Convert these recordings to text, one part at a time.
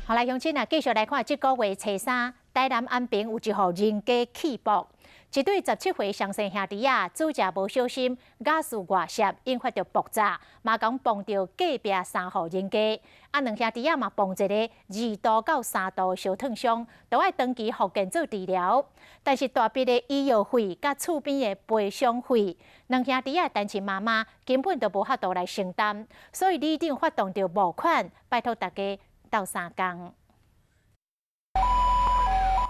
好來，鄉親啊，繼續來看這個月初三，台南安平有一戶人家氣爆，一對17歲雙生兄弟仔，煮食無小心，瓦斯外泄，引發著爆炸，嘛共磅著隔壁三戶人家。啊，兩兄弟仔嘛磅一个2度到3度燒燙傷，都愛長期復健做治療。但是大筆的醫藥費佮厝邊的賠償費，兩兄弟仔單親媽媽根本就無法度來承擔，所以里長發動著募款，拜託大家鬥相共。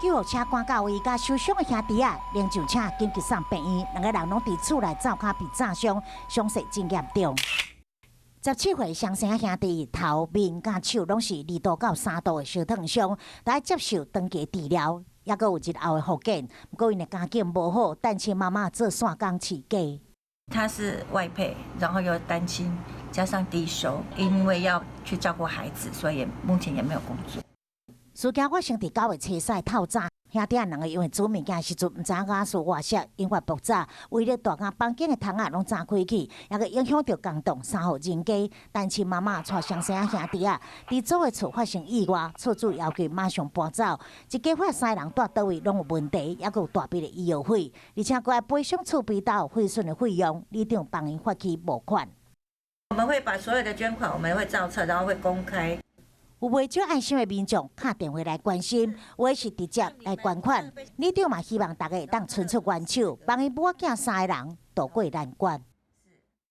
救護車趕到位，共受傷的兄弟仔拎上車緊急送病院，兩個人攏佇厝內灶跤被炸傷，傷勢真嚴重。17歲雙生兄弟頭面佮手攏是2度到3度的燒燙傷，來接受長期治療，猶閣有日後的復健。毋過𪜶的家境無好，單親媽媽做散工飼家。他是外配，然後又單親，加上低收，因為要去照顧孩子，所以目前也沒有工作。事件發生佇9月初三透早，兄弟仔兩个因為煮物件時陣毋知影瓦斯外泄，引發爆炸，威力大甲房間的窗仔攏炸開去，猶閣影響著仝棟三戶人家。單親媽媽帶雙生兄弟仔佇租的厝發生意外，厝主要求馬上搬走。一家伙三个人蹛佗位攏有問題，猶閣有大筆的醫藥費，而且閣愛賠償厝邊兜毀損的費用，里長幫𪜶發起募款。我們會把所有的捐款，我們會造冊，然後會公開。有袂少愛心的民眾敲電話來關心，有的是直接來捐款。里長嘛希望大家會當伸出援手，幫𪜶母仔囝三个人渡過難關。